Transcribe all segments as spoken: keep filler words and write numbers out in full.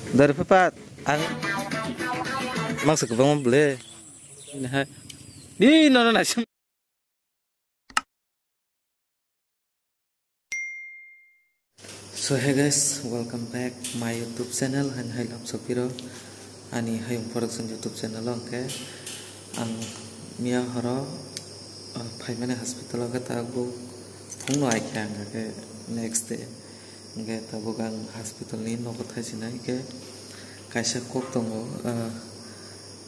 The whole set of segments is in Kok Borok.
Dari papat ang mangsa kwbangma ble. Ini hai. Di nono naising. So hey guys, welcome back my YouTube channel, Haini Hai Lamsokpiro. Ani Hayung Production YouTube channel o hwnkhe ang miya horo, ah, phaimani hospital o khe tabuk phungno aikha, hwnkhe next day hwnkhe tabuk ang hospital ni nogo thaisinai khe kaisa kok tongo, ah,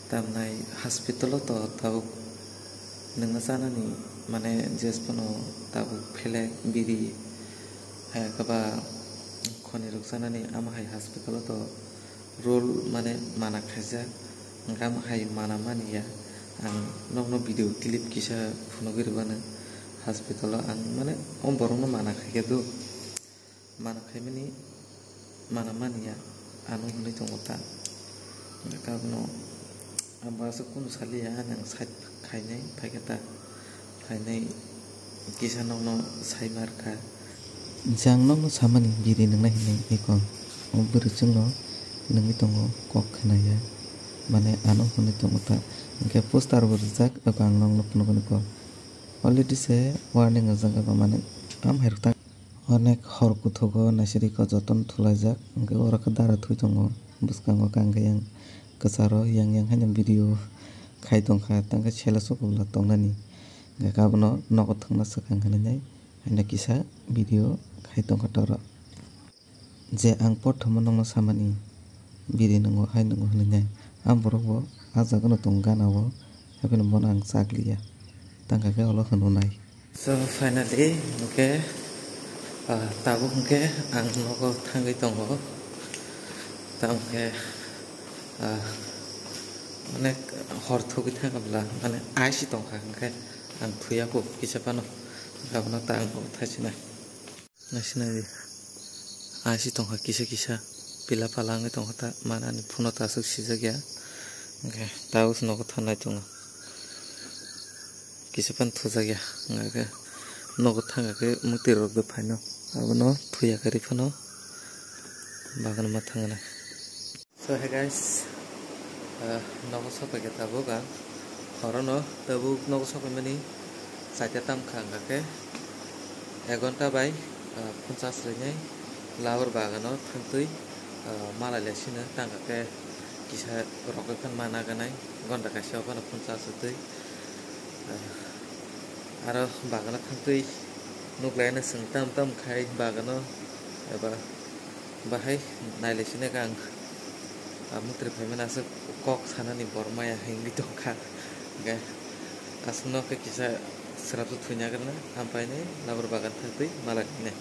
tamnai hospital o to tabuk nwngno chanani, mane, jes phano tabuk phelek, biri, hai khe ba khonirok chanani, amo hai hospital o to rule, mane, mana khaijak, hwnkhe amo hai mana maniya. Ang nokno video clip kisa phunugwi rwbano hospital o, ang, mane, o borokno mana khaikhe do. Mana khaimani, mana maniya, ano hwnwi tongo ta. Hwnkhe abono, abo aswk kunu saliya, ani ang side khainai phaikha ta, phainai kisa nokno sai markha. Jang nokno samani biri nwngnai hinwi eko, o bwrwi chwngno nungwi tongo, kok khwnaya, mane ano hwnwi tongo ta. Hwnkhe poster bo rijak, eko ang nokno phunukgwino kok. Already se warning rijak, eko mane am hairok ta. Onek hor kuthugo naisiriko jotono thulaijak, hwnkhe oro khe dara thwi tongo. Bwskango kangkhe yang kwcharo yang yang haino video khai tongkha, tangkhe sela sokobwla tongnani. Hwnkhe abono nogo thangna swkang hinwi nai haino kisa video khai tongkha toro. Je ang prothomo nokno samani, biri nwngo hai nwngo hinwi nai. A borok bo a jaga no tongo gana o, hapheno bono ang chakliya. Tangkha khe olo hwnwi nai. So, finally, hwnkhe, ah, tabuk hwnkhe ang nogo thangwi tongo. Tamokhe, ah, onek hor thugwi thangkha bwla, mane, aisi tongkha, hwnkhe ang thuya kuk kisa phano, abono ta ang nogo thaisinai. Naisinai di, aisi tongkha kisa kisa, pila pala wngwi tongkha ta, mane, ani phone o ta aswk sijak ya, hwnkhe tabuk nogo thanai tongo. Kisa phano thujakya, hwnkhe nogo thangkha khe mwtwi rok de phaino. Abono thuya khe rwi phano bagwno ma thangnai. So hey guys, ah, nogo sopaikha tabuk ang. Horono tabuk nogo sopaimani chaita tamkha, hwnkha khe ek ghonta bai, ah, phunchas rwnai labor bagano thangtwi, ah, malai lai sino tangkha khe kisa rok khe mana ganai ghonta kaisa o phano phunchas rwtwi. Aro bagano thangtwi nuklaino chwng tam tam khai bagano eba bahai nailai sini ang, ah, mwtri phaimani aswk kok sanani bor maya hingwi tongkha. Hwnkhe aswkno khe kisa swrapsa thwina gana hampainai labor bagan thangtwi malai nai.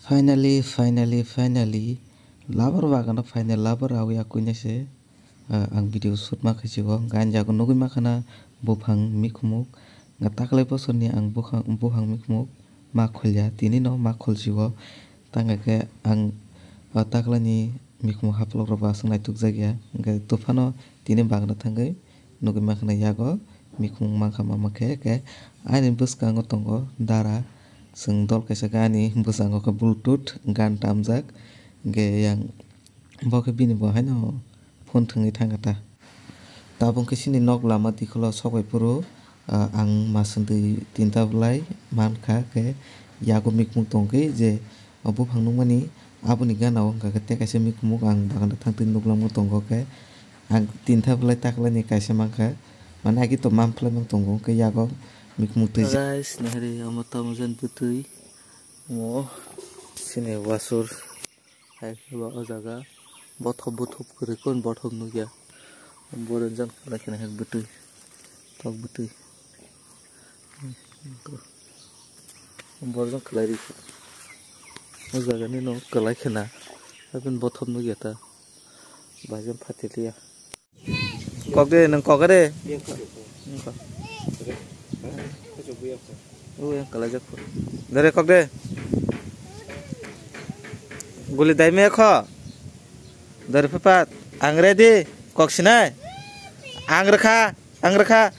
Finally, finally, finally, labor bagano phainai labor awi akwinai se, ah, ang video shoot ma khaisigo, hwnkhe ani jago nugwi mankha na buphang mikhumuk, hwnkhe taklai bosorni ang buphang, buphang mikhumuk ma kholya, tini no ma kholsigo, tangkha khe ang, ah, taklaini mikhumuk haplok rok bo aswk naitukjakya, hwnkhe dophano tini bagna thangwi nugwi mankha na yago mikhumung mankha mama khe, khe ani bwskango tongo dara, chwng dol kaisa khe ani bwskango khe bluetooth gan tamjak, hwnkhe yang bo khe bini bo haino phone thwngwi thangkha ta. Tabuk khe chini nok lama tikholo sokbai phuru, ah, ang maswndwi tinta bwlai mankha, khe yago mikhumung tongkhe je o buphang nukmani aboni gana o hwnkha khe tei kaisa mikhumung ang bagano thangtwi nuklamwi tongo khe. Ang tinta bwlai taklaini kaisa mankha, mane agi to mamphlai mang tongo, hwnkhe yago mikhumung twi. Guys, nahari omo tamo jan bwtwi, omo chini wasur hai khe ba o jaga bothop bothop kwrwi kon bothop nukya, boron jan khlai khna hai bwtwi, tok bwtwi. Borjong kwlai ri. O jaga ni no kwlai khena. Aboni bothop nugya ta. Bajam phatiliya. Kok de, nang kok de. Nang kok. O yang kwlai jak. Dore kok de. Guli dai me kho. Dore papat. Ang ready. Kok sinai. Ang rekha. Ang rekha.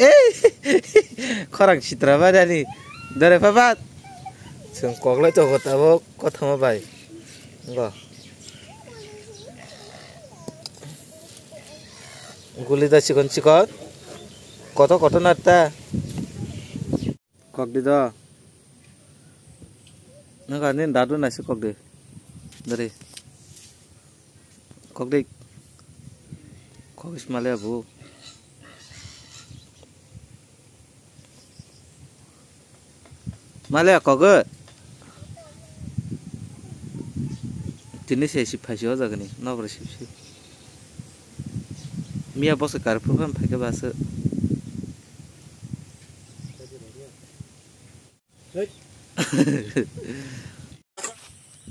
Ei, khorang sitra ba dani. Dore papat. Chwng koklai tongo tabuk kothoma bai. Go. Guli da chikon chikon. Koto koto na ta. Kok di do. Nang ani dadu nasi kok di. Dari. Kok di. Kok ismale abu. Male kogo. Tini se si phaisi o jagani nobra sipsi. Miya bosa karphuru phan phaikhe basu.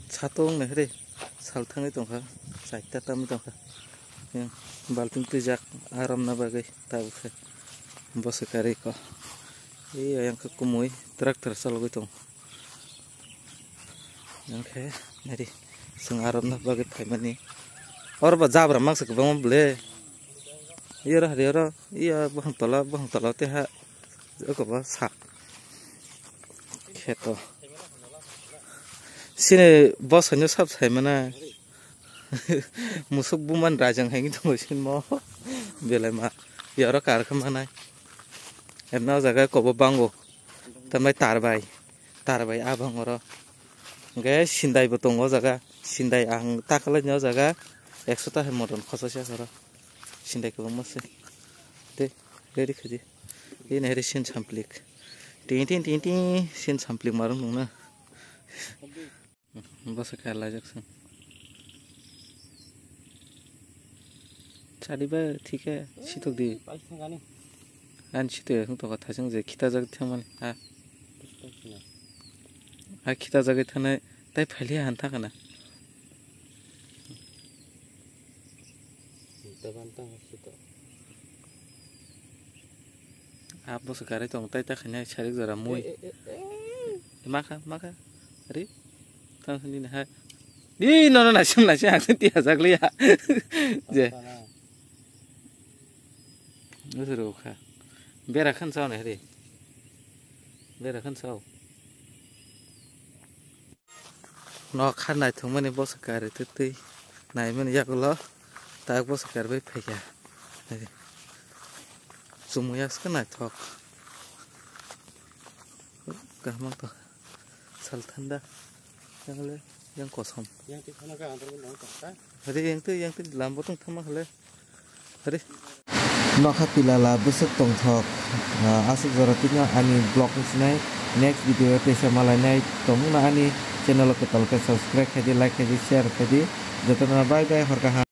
Satung nehre sal thangwi tongkha, chaita tamwi tongkha. Yang balting twijak aramna bagwi tabukhe bosa karwi ko. Ei ayang khe kumui tractor chalogwi tong. Yang khe nari chwng aramna bagwi phaimani. Oro ba jabra mangsa kwbangma ble. Iyoro hari oro iya bohong tola, bohong tola tei ha. Oko ba sak. Kheto. Sini boss hwnwi sab sai mana. Musuk buman rajang hai tongo sinmo. Belai ma. Yoro kar kha manai. Emna o jaga kobo bango. Tambai tar bai. Tar bai abang oro. Hwnkhe sindai bo tongo o jaga. Sindai ang takalai ni o jaga. Ekso ta hai moton khosa se oro. Sindai kwbangma se. De, ready khaidi. Ini hari sin samplik. Ting, ting, ting, ting, sin samplik marung nungna. Bwsa kha laijak se. Chadi ba thik khe sitok di. Ani sitok ya, tong kha thasing je khita jak thangmani. Ha. Ha khita jak thanai tai phaili han thakana. Abo se gari tong tai ta khainai sarik jora mui. Makha makha. Ari. Tang sini hai. Di nono naising naising ang tiya jak liya. Je. Usuru kha. Bera khan sao nai hari. Bera khan sao. Nok kha naithokmani bwsa kari twi twi naimani yagulo tak bwsa kari bai phaikha. Chumui aske naithok. Kaham to sal thanda. Yang le yang kosom. Hari yang tu yang tu lambo tong thama hale. Hari. Nokha pilala bwswk tongthok, ah, aswk jora tino ani vlog ni sinai next video o teisa malainai tongmungno ani channel o kwtal khe subscribe khaidi, like khaidi, share khaidi, jotono bye bye, hor kaham.